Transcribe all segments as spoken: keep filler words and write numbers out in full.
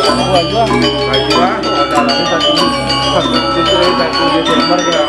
Ayo, ayo, ayo, ada lagi satu. Satu Desember, ya.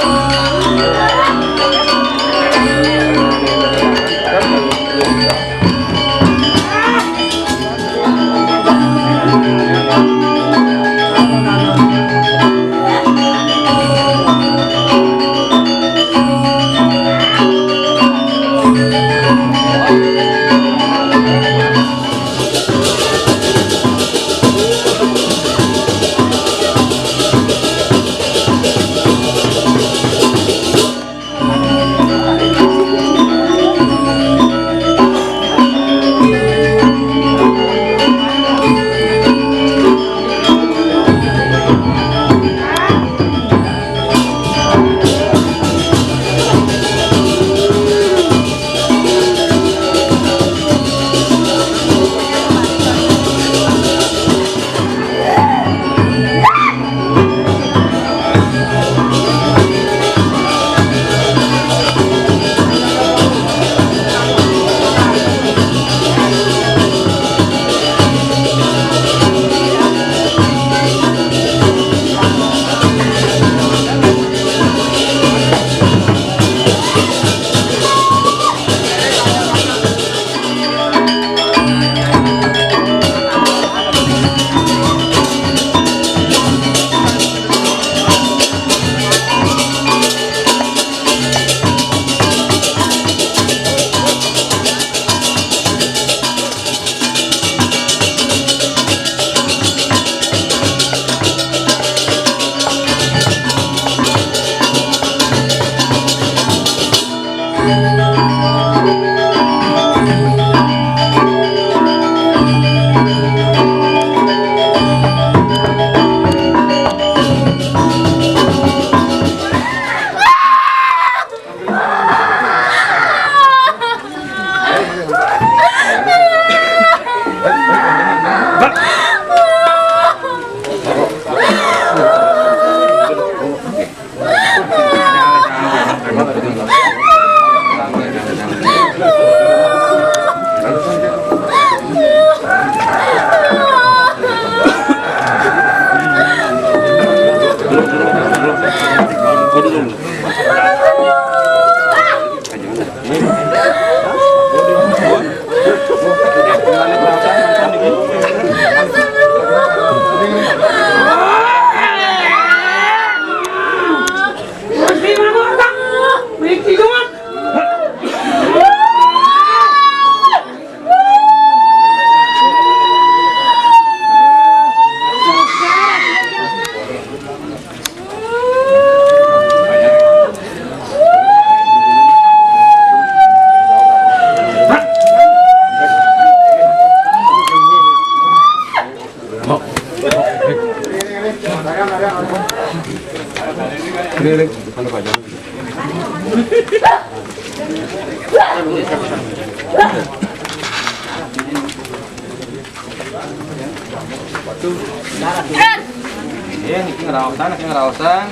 Niki ngeraosan, niki ngeraosan.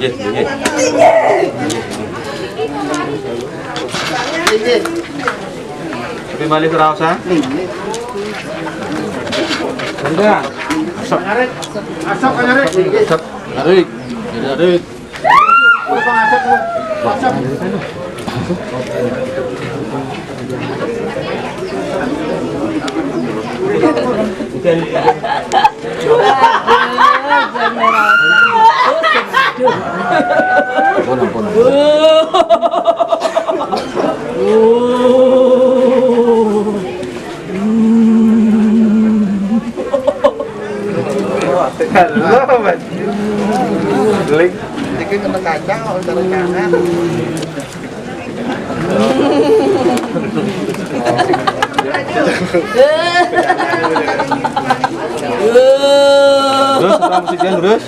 Nggih, nggih. Tapi balik ke raosan. Asap. Asap, Pak Nyarit. Asap. Tarik. Tarik. Ampun, ampun, ampun. Halo, Mas. Link. Ini kena kacang, kalau cara kanan. Terus, apa musiknya, terus?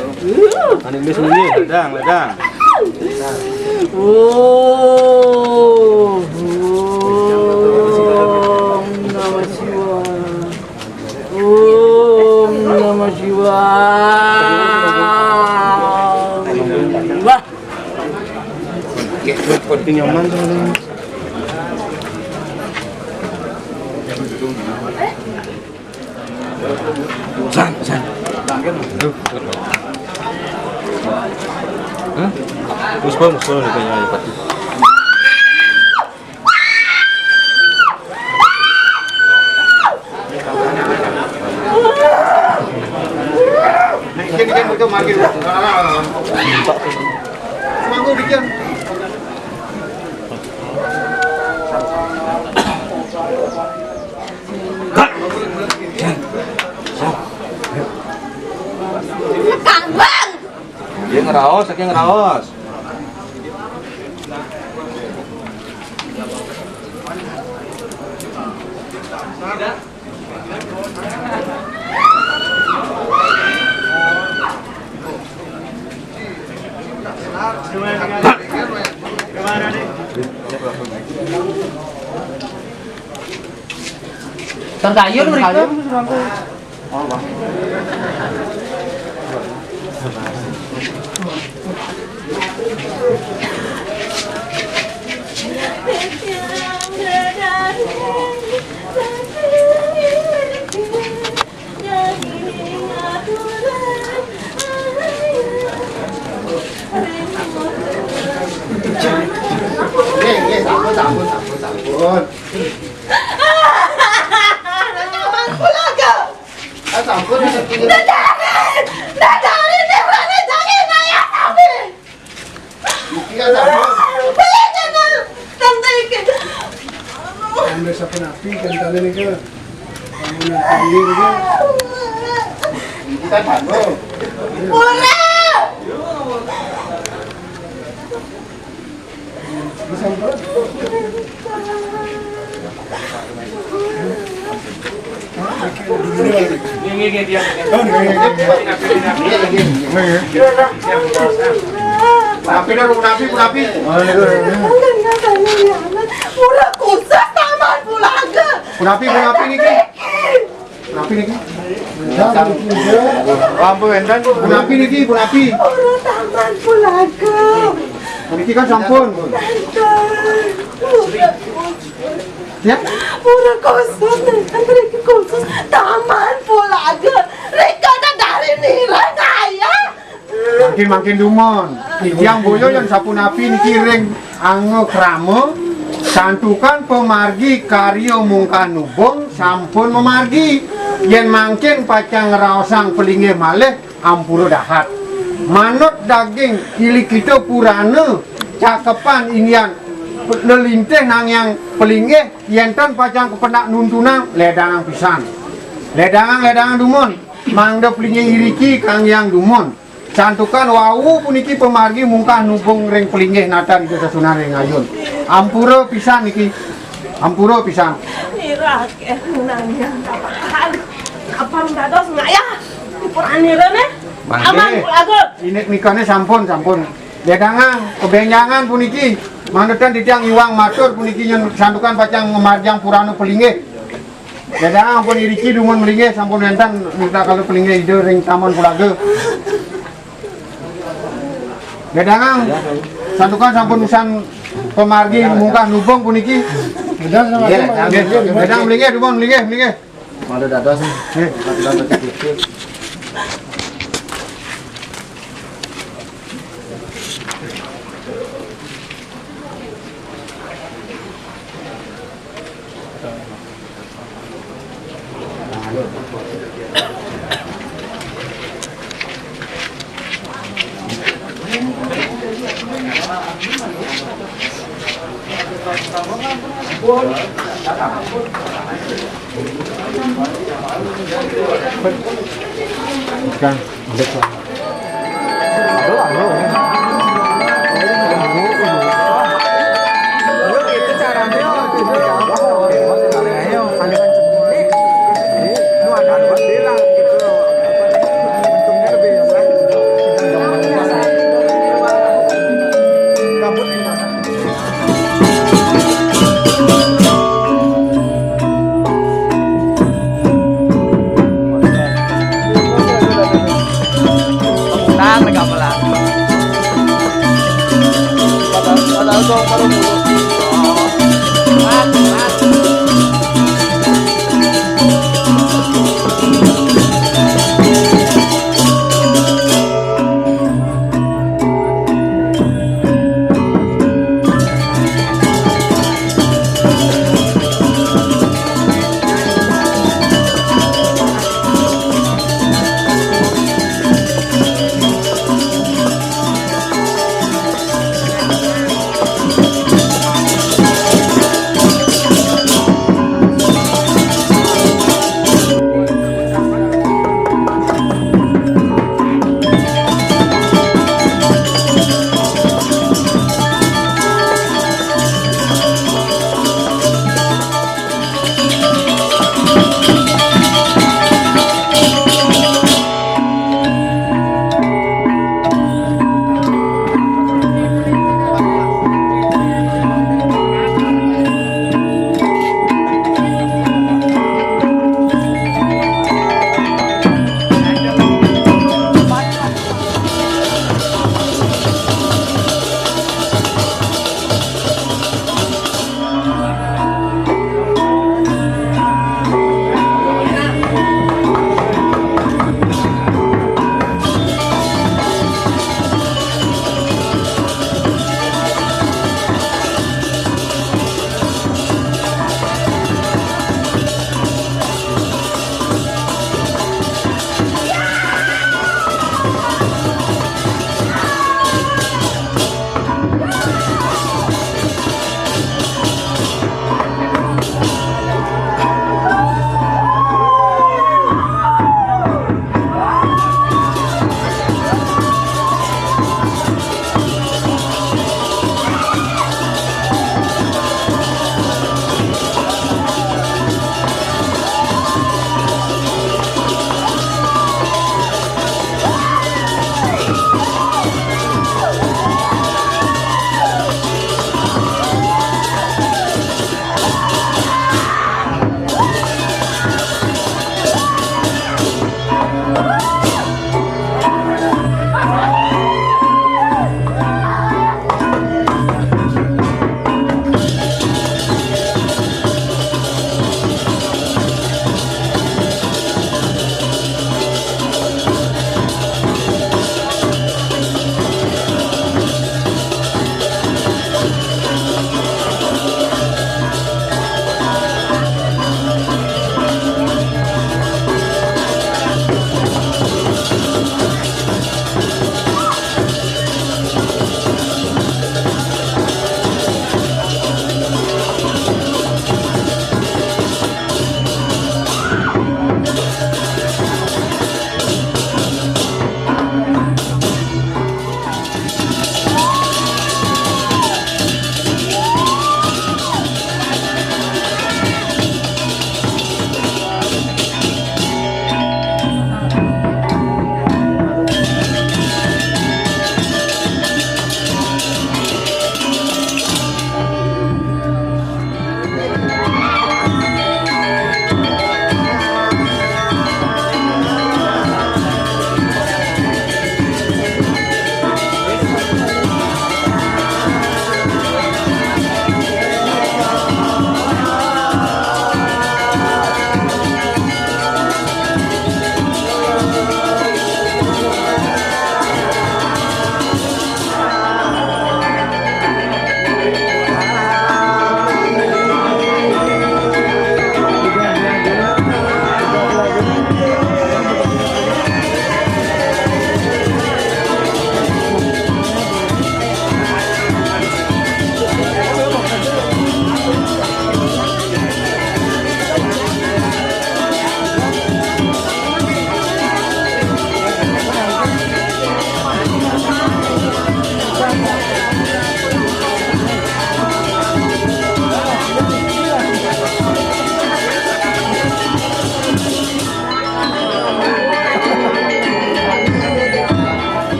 Anak Inggris ini, ledang, ledang. Om Namah Shivaya. Om Namah Shivaya. Wah. Seperti nyaman tuh. San, san. Aduh. Hah? Terus bang, terus bang, ditanya aja, Pak. Bikin, bikin, bikin, makin. Semangkuk bikin. Kang Bang. Dia ngeraos, dia ngeraos. Terkayun mereka. Nggih, nggih, sampun, sampun, sampun, sampun. Sampun, sampun. Ah, sampun, sampun. Dadari, dadari, dadari, dadari. Iki kan sampun. Balik, jangan. Tante iki. Ambil sapu napi, kan tadi nih, kan. Bangunan tinggi, kan. Iki kan sampun. Murah. Disamper. Napi dah, Bu Napi, Bu Napi. Murah khusus taman Pulaga. Bu Napi, Bu Napi niki. Bu Napi niki. Ampun, enten. Bu Napi niki, Bu Napi. Murah taman Pulaga. Niki kan sampun. Enten. Murah khusus. Ya? Pura khusus, enten mriki khusus taman Pulaga. Rika dadari nirang kaya. Mangkin-mangkin dumun. Titiang boya yen sapunapi niki ring angga krama, santukan pamargi karya mungkah nubung sampun mamargi. Yen mangkin pacang ngraosang palinggih malih, ampura dahat. Manut daging ilikita purana cakepan inggihan lelintih nanggiang palinggih, yen tan pacang kapendak nuntunang, ledangang pisan. Ledangang, ledangang dumun, mangda palinggih iriki kanggiang dumun. Santukan wau puniki pamargi mungkah nubung ring palinggih natan Ida Sesuhunan ring ayun. Ampura pisan niki. Ampura pisan. Nirake nanggiang kapahan. Apang dados ngayah. Dipuranira ne. Mangke. Aman Pulaga. Inik mikane sampun, sampun. Ledangang, kabenjangan puniki. Mangda tan titiang iwang matur puniki yen santukan pacang ngamargiang purana palinggih. Ledangang ampun iriki dumun malinggih sampun wenten nindakala palinggih Ida ring Taman Pulaga. Ledangang, santukan sampun usan pamargi mungkah nubung puniki. Nggih, ledang malinggih dumun, malinggih, malinggih. Mangda dados. Nggih. Kang, udah, Kang.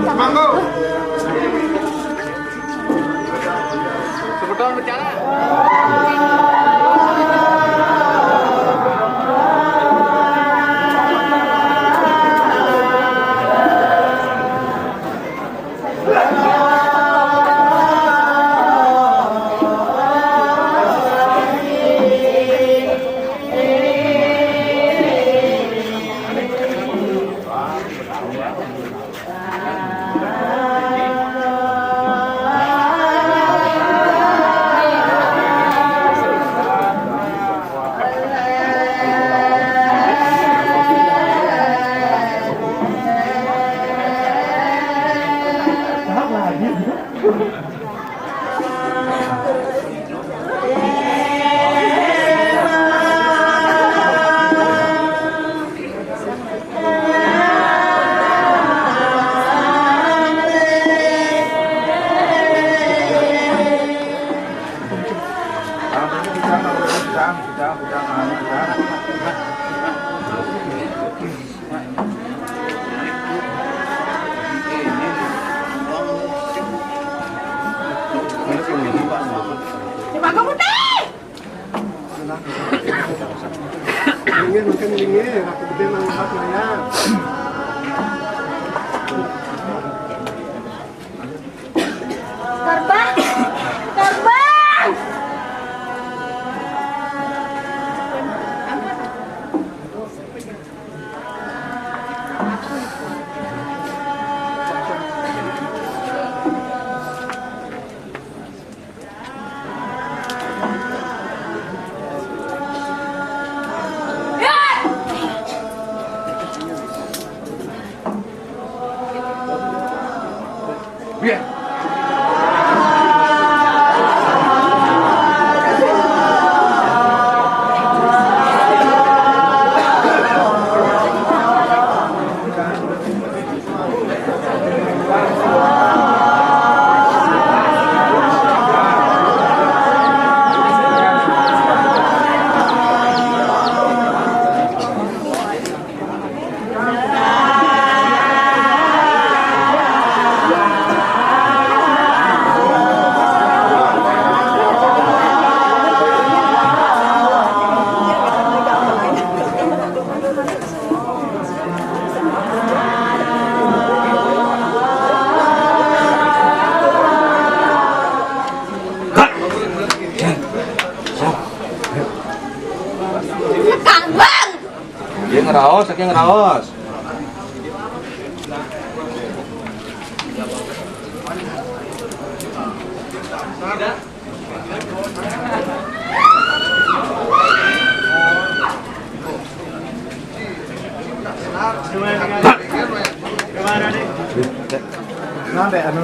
Mangga. Sebetul bicara. Minggir, mungkin minggir, aku gede nang empat layar. Korban! Korban! Kang Bang. Dia ngeraos, saking ngeraos. Sampai anu.